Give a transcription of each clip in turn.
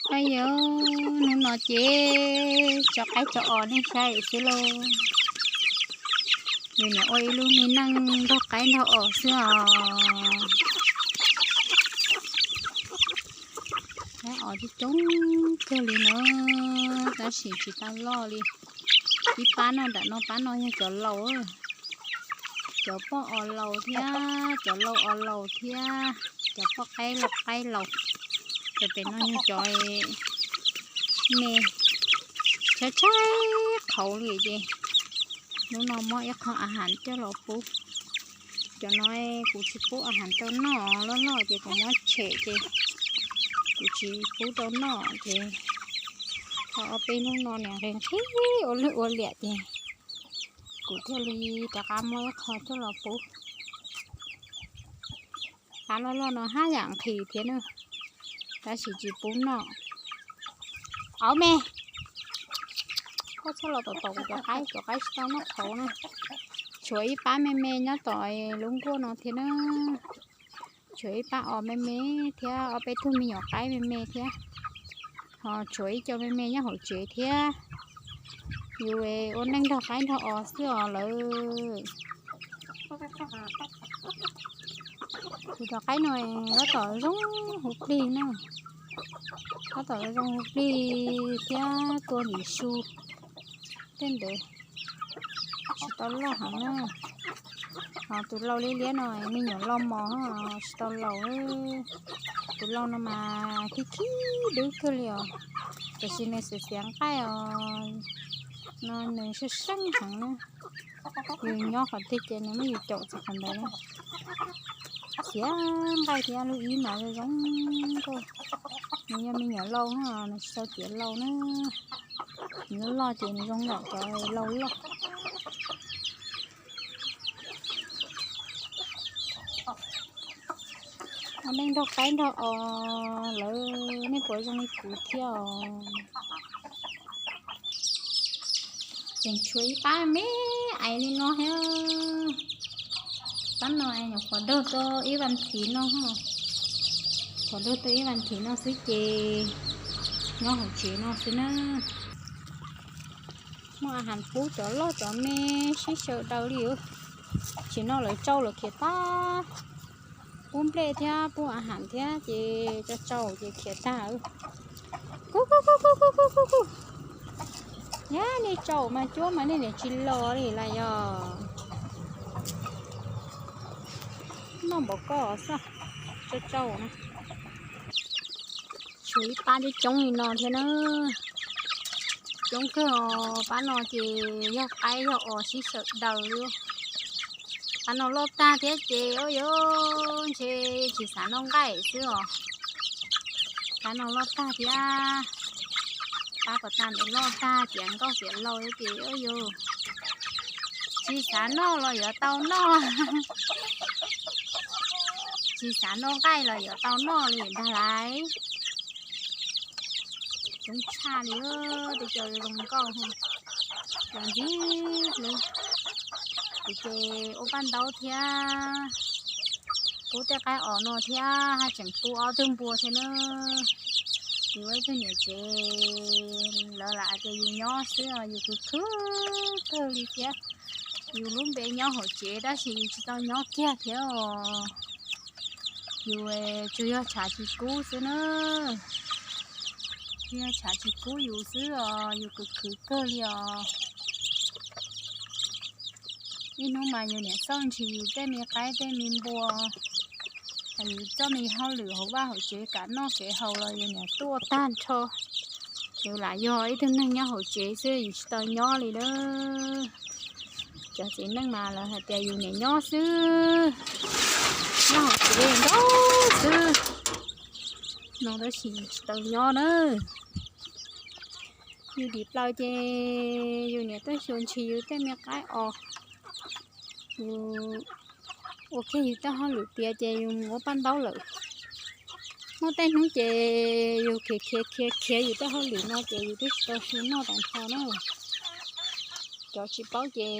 Ua yog hnub no ces tso qaib tso os nej saib xwb lauj. Yus niam ua ib lub me neej nrog qaib nrog os xwb os. Qaib os coob coob kawg li na, tab sis tsis tau loj li. Ib pab no nram no pab no yog cov laus, cov poj os laus thiab cov lau os laus thiab cov poj qaib laus qaib laus. Cov pem no yog cov me tshaib tshaib qhauv li ces hnub no muab ib qho a has coj los pub. Cov no kuv tsis pub a has rau noj, loj loj ces kuv muab tshem ces kuv tsis pub rau noj ces tau ob peb hnub no niam nqhis nqhis ua lwj ua liam ces kuv thiaj li rov qab muab ib qho coj los pub. Qab loj loj no haj yam nqhis thiab na, tab sis tsis pub noj. Auv me, koj txhob los tom tom kuv cov qaib, cov qaib tsis tau noj qhauv na. Tshuav ib pab me me nyob tom lub nkuaj no thiab na. Tshuav ib pab os me me thiab ob peb tug me nyuam qaib me me thiab, ho tshuav ib co me me nyob hauv tsev thiab. Yus ua neej nrog qaib nrog os xwb os lawm. Kuv cov qaib no tab tom zoo huv plig na, tab tom zoo huv plig thiab tua nim su tej ntawd tsis tau loj heev na. Ho tus lau liab liab no me nyuam lau mos tsis tau laus. Tus lau no mas khib khib dub kawg li os, tiam sis nws xiav xiav nqaij os, no nws seej seej heev na. Yus nyob qhov twg ces nws muab yus caum txog qhov ntawd na. Xiav nqaij thiab lub ib no zoo zoo nkauj. Nws yog me nyuam lau na, nws tsis tau tiav lau na. Nws loj loj ces nws zoo nraim cov lau loj. Ua neej nrog qaib nrog os lawm nej puas zoo li kuv thiab os? Tseem tshuav ib pab me ais li no thiab. Pab no nyuam qhuav daug tau ib vas thiv no, qhuav daug tau ib vas thiv no xwb ces nyob hauv tsev no xwb na. Muaj a has pub cov loj cov me sib sau daws li. Tsim no lawv tsau lawv khiav tag, pub nplej thiab pub a has thiab ces tsau tsau ces khiav tag. Kuj kuj kuj kuj kuj kuj kuj. Yog nej tsau mas cuab mas nej niam tsis los li lawm yog. Noj npaum koj xwb, tsau tsau na. Tshuav ib pab coob coob li no thiab na. Coob kawg os, pab no ces yog qaib yog os sib sawm daws li. Pab no loj tag thiab ces ua yog ntshe tsis xav noj nqaij xwb os. Pab no loj tag thiab, pab puas tag ntawd loj tag tiav nkauj tiav lau ces ua yog tsis xav noj los yuav tau noj, tsis xav noj nqaij los yuav tau noj li ntag lauj. Coob tshaj li, tej co zoo nkauj, cov ntxim hlub. Kuv ces ua paj ntaub thiab, pub tej qaib os no thiab haj tseem pub ob tug npua thiab na. Yus ua ib tug niam tsev, lawv lam hais tias yus nyob xwb os, yus khwv khwv kawg li thiab. Yus lub npe nyob hauv tsev tab sis yus tsis tau nyob kiag thiab os. Yus tsuas yog tshav tsis kub xwb na, tsuas yog tshav tsis kub yus xwb os, yus khwv khwv kawg li os. Ib hnub mas yus niam xauj ntshis yus tej me qaib tej me npua, yus txoj me hauj lwm hauv vaj hauv tsev kam noj kev haus los yus niam tuaj tag nrho. Yus lam yog ib tug neeg nyob hauv tsev xwb yus tsis tau nyob li lawm. Cov txiv neej mas lawv hais tias yus niam nyob xwb, nyob hauv tsev nkaus xwb no tab sis yus tsis tau nyob na. Yus dim plaws ces yus niam tuaj xyuas ntshis yus tej me qaib os, yus ua kiag yus tej hauj lwm tiav ces yus mus ua paj ntaub lawm. Muaj tej hnub ces yus khiav khiav khiav khiav yus tej hauj lwm no ces yus twb tsis tau su noj tag nrho na. Cov tsis paub ces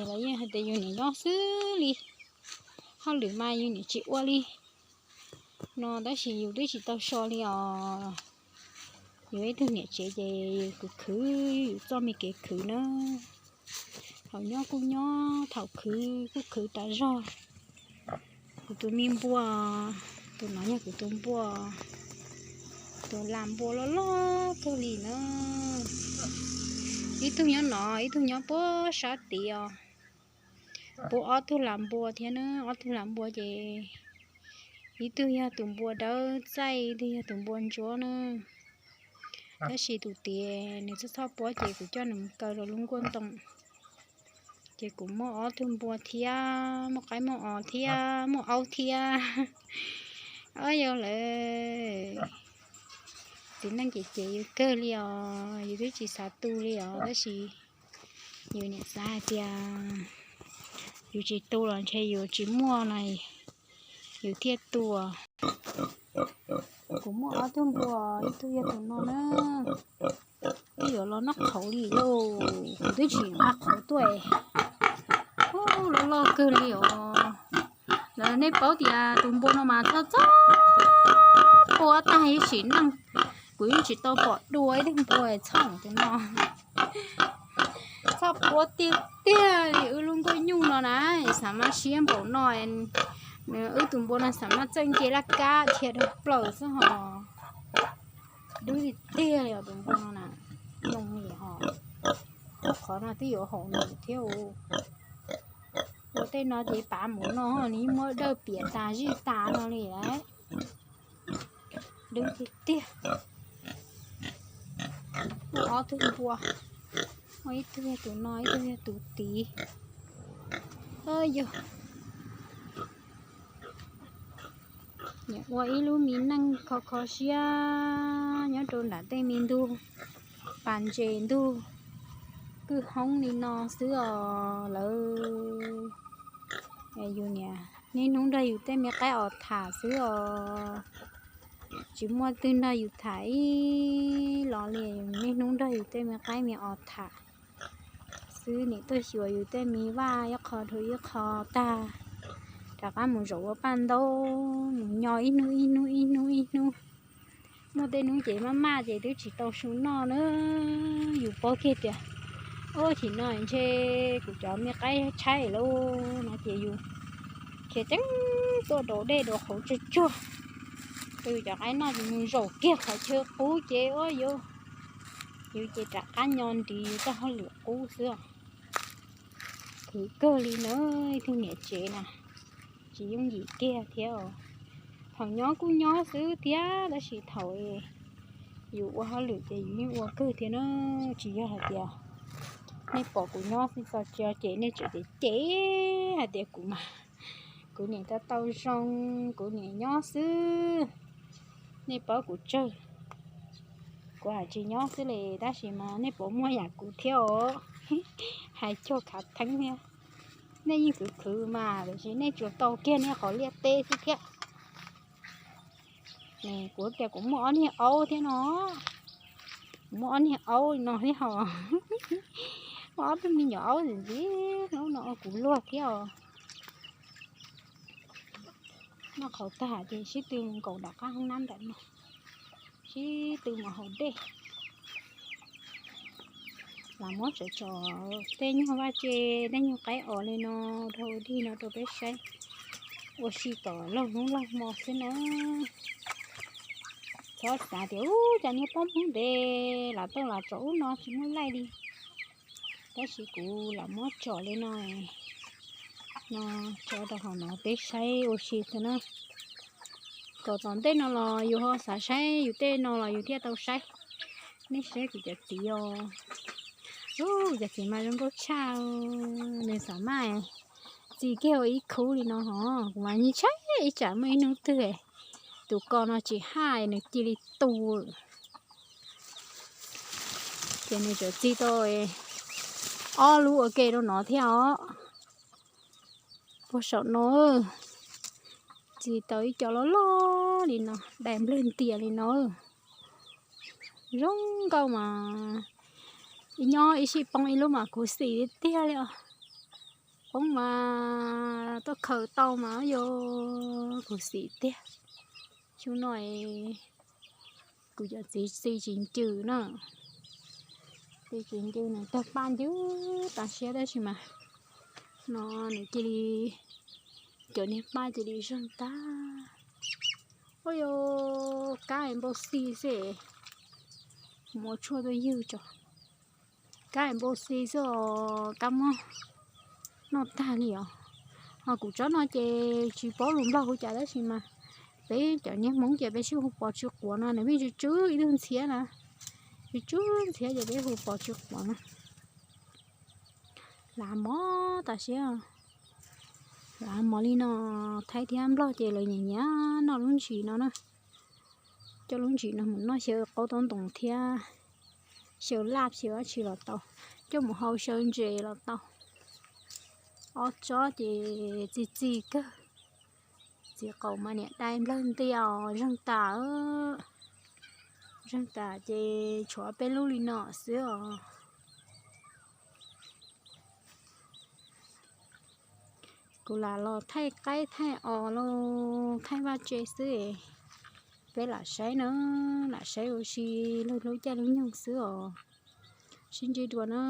lawv yeej hais tias yus niam nyob xwb li, hauj lwm mas yus niam tsis ua li no tab sis yus twb tsis tau so li os. Yus ib tug niam tsev ces kuv khwv yus txoj me kev khwv na. Thaum nyob kuj nyob, thaum khwv kuj khwv tas zog. Kuv tus me npua, tus no yog kuv tus npua, tus lam npua loj loj kawg li na. Ib tug nyob no, ib tug nyob puag sab tid os. Puag ob tug lam npua thiab na, ob tug lam npua ces ib tug yog tus npua dawb txaij, ib tug yog tus npua ntsuab na. Tab sis tus tid nws txhob txhob puab ces kuv coj nws mus kaw rau lub nkuaj ntoo. Ces kuv muaj ob tug npua thiab, muaj qaib muaj os thiab, muaj aub thiab. Ob, yog lawm, txiv neej ces ces yus kawg li os, yus twb tsis xav tu li os, tab sis yus niam xav hais tias yus tsis tu los ntshe yus tsis muaj no, yus thiaj tu. Kuv muaj ob tug npua, ib tug yog tus no na, twb yuav los noj qhauv li lauj, kuv twb tsis nqa qhauv tuaj. Ub, loj loj kawg li os. Lawv nej paub tias tus npua no mas txhob txhob puab tag ib sim neej, kuv yeej tsis tau pom dua ib tug npua txhob tus no. Txhob puab tiag tiag li wb lub nkuaj nyuj no na, xav mas siab npaum no, wb tus npua no xav mas txawj nce laj kab dhia dhau plaws xwb hos. Dub tiag tiag li os tus npua no na, zoo li hos. Qhov no twb yuav haum nws thiab. Ua tej no ces pav mus no nws yeej muab dawj piam tas zij tas no li lawm. Dub tiag tiag. Muaj ob tug npua, muaj ib tug yog tus no, ib tug yog tus tid. Yog nim ua ib lub me neej kho kho siab nyob rau nram tej me ntug pas ntses ntug kwj hoob li no xwb os lawv. Yus niam niaj hnub nrog yus tej me qaib os tham xwb os. Tsis muaj twg nrog yus tham ib los li, niaj hnub nrog yus tej me qaib me os tham xwb. Nim tuaj xyuas yus tej me vaj ib qho dhau ib qho tag, rov qab mus zaum ua paj ntaub mus nyo ib hnub ib hnub ib hnub ib hnub. Muaj tej hnub ces maj maj ces twb tsis tau su noj na. Yus paub kiag tias, ub, chim no ntshe kuv cov me qaib tshaib lauj no ces yus khiav ceev tuaj rau dej rau qhauv tsuag tsuag rau yus cov qaib noj ces mus zaum kiag qhov chaw qub ces ua yus, yus ces rov qab nyo ntis yus txoj hauj lwm qub xwb os. Khwv kawg li na, ib tug niam tsev na, tsis yooj yim kiag thiab os. Thaum nyob kuj nyob xwb thiab tab sis thaum yus ua hauj lwm ces yus yeej ua kawg thiab na. Tsis yog hais tias nej pom kuv nyob xwb tso, tsis yog ces nej tseem cem cem hais tias kuv mas, kuv niam tau tau zoo, kuv niam nyob xwb, nej paub kuv tsawg. Kuv hais tsis nyob xwb li tab sis mas nej puas muaj yam kuv thiab os? Hais cuag khav theeb thiab. Nej yeej khwv khwv mas tiam sis nej tsuas tau kiag nej qhov liaj teb xwb thiab. Kuv tias kuv muaj ob niag aub thiab no, kuv muaj ob niag aub li no thiab hos. Muaj ob tug me nyuam aub ntxiv ntxiv hnub no ua kuv luag thiab os. Noj qhauv tag ces sib tw mus nkaum nram qab hoob nab nram no, sib tw mus haus dej. Lam muab tsom tsom tej nyuag vaj tse, tej nyuag qaib os li no dhau dig no rau peb saib, ua si kom laug hnub laug hmo xwb na. Txhob xav tias ub, cas niag poj Hmoob ntev lam tau lam tsom ub no tsis muaj laij li. Tab sis kuv lam muab tsom li no, no tso rau hauv no peb saib ua si xwb na. Kom tom ntej no los yus ho xav saib yus tej no los yus thiaj tau saib. Nej saib kuv cov txiv os. Kuv cov txiv mas zoo nkauj tshaj, nws xav maj txi kiag ua ib khub li no hos. Kuv mas ntshai ib tsam muaj ib hnub twg tus ko no tsis haj nws cia li tu. Ces nws tseem txi tau ob lub ua ke rau no thiab os. Puag saum no txi tau ib co loj loj li no, dais nplawg ntias li no. Zoo nkauj mas, nyob ib sij poob ib lub mas khuv xim tiag li os. Poob mas tuaj khaws tau mas yog khuv xim tiag. Xyoo no Kuv cov txiv txi tsis ncw na, txi tsis ncw nws tawg paj ncw tas siab tab sis mas no nws cia li, cov niag paj cia li zeeg tag. Ua yog kab npau xi xwb, mus ua tshuaj tuaj ywg tso. Kab npau xi xwb os, kab mob noj tag li os. Ho kuv tsob no ces tsis paub lus Nplog hu cas tab sis mas peb cov niag Hmoob ces peb sib hu pos tsw quav no, nws pheej tsw tsw ib tug ntxhiab na, tsw tsw ntxhiab ces peb hu pos tsw quav na. Lav mos tas siab, lav mos li no. Thaib thiab Nplog ces lawv nyiam nyiam noj lub ntsis no na. Coj lub ntsis no mus noj xyaw qaub taub ntoos thiab xyaw laj xyaw dab tsi los tau, coj mus hau xyaw ntses los tau. Ob tsob ces txi txi kawg. Txiv qaum mas niam dai nplawg ntiag os, zeeg tas, zeeg tas ces tshuav peb lub li no xwb os. Kuv lam los thaij qaib thaij os los thaij vaj tse xwb. Peb lam saib na, lam saib ua si lub caij lub nyoog xwb os. Sib ntsib dua na.